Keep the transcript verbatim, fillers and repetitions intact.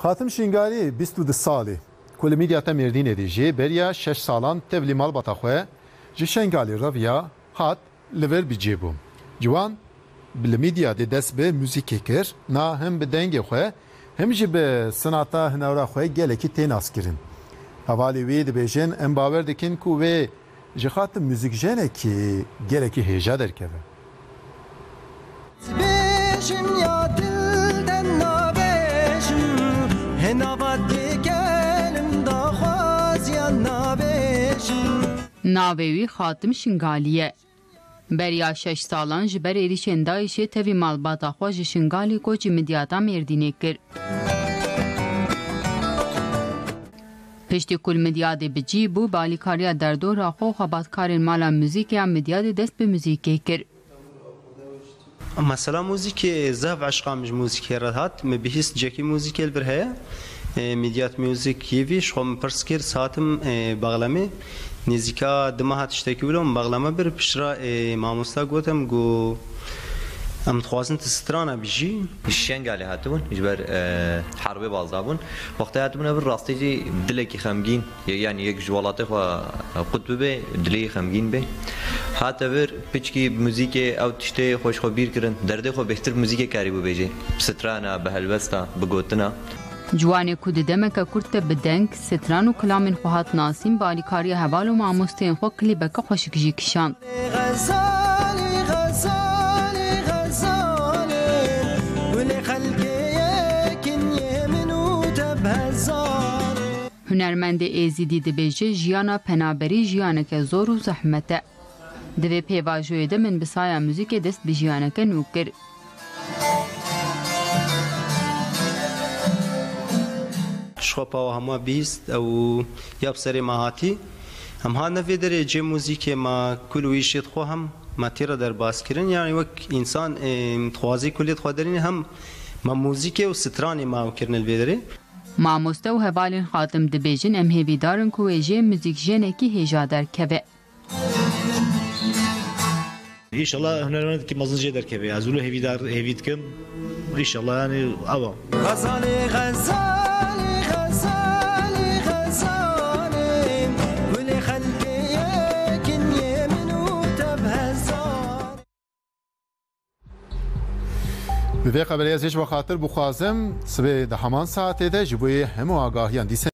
Xatim Şingalî bîst û du salî ku li Midyata Mêrdînê dijî, beriya şeş salan tevlî malbata xwe ji Şengalî reviya hat li vir bi cî bû. Ciwan li Midyadê dest bi muzîkê kir, na him bi dengê xwe, him jî bi sinata hunera xwe gelekî tê naskirin. Hevalê wî dibêjin, em bawer dikin ku wê ji xatir muzîkjenekî gelekî hêja derkeve. Bêjim ya dilden nabêjim, hena va digelim daxwaziyan nabêjim. Navê wî Xatim Şingalî ye. Beriya şeş salan ji ber êrîşên DAIŞê tevî malbata xwe ji Şingalî koçî Midyata Mêrdînê kir. Piştî ku li Midyadê bi cî bû, bi alîkariya derdora xwe û xebatkarên mala muzîkê ya Midyadê dest bi muzîkê kir. Mesela muzîkê zehf eşqa min ji muzîkê re hat. Min bihîst cekî muzîkê li vir heye. E, Midyat Music T V, ji xwe min pirs kir, satim, e, baxlemê. Nêzîka di meha tiştekî wilo min baxleme bir, piştre, e, mamosta gotim, got, em dixwazin tu strana bijî. Şengalê hatibûn, ji ber, e, herbê baz dabûn. Wextê hatibûn vir rastî jî dilekî xemgîn, ye-, yanî yek ji welatê xwe qut bibe, dilê xemgîn be. Hate vir piçkî muzîkê ew tiştê xwe ji xwe bîr kirin. Derdê xwe bêhtir muzîkê karîbû bêjê. Bi strana, bi helwesta, bi gotina. Ciwanê ku di demeke kurt de bi deng, stran û kilamên xwe hat nasîn, bi alîkariya heval û mamosteyên xwe klîbeke xweşik jî kişand. Xezalê, xezalê, xezalê, gulê xelkê yekin yê min û te bi hezalê. Hunermendê Êzidî dibêje, jiyana penaberî jiyaneke zor û zehmet e. Di vê pêvajoyê de min bi saya muzîkê dest bi jiyaneke nû kir. Ji xwe pawa hema bihîst, ew ya bi serê me hatî. Em hatine vê derê cê muzîkê me kul û îşê xwe hem me tê re derbas kirin. Yanî wek însan, ê, dixwazî kulê xwe derîne hem me muzîkê û stranê me ew kirine li vê derê. Mamoste û hevalên Xatim dibêjin, em hêvîdar in ku wê jê muzîkjenekî hêja derkeve. Înşallah hunermendekî mezin jê derkeve. Ez wilo hêvîdar, hêvî dikim. Înşallah, yanî, ew e. Xezalê, xezalê, xezalê, xezalê, gulê xelkê yekin yê min û te bi hezar. Bi vê xeberê ez ê ji we xatir bixwazim, sibê di heman saetê de ji bo yê hemû agahiyan dîsa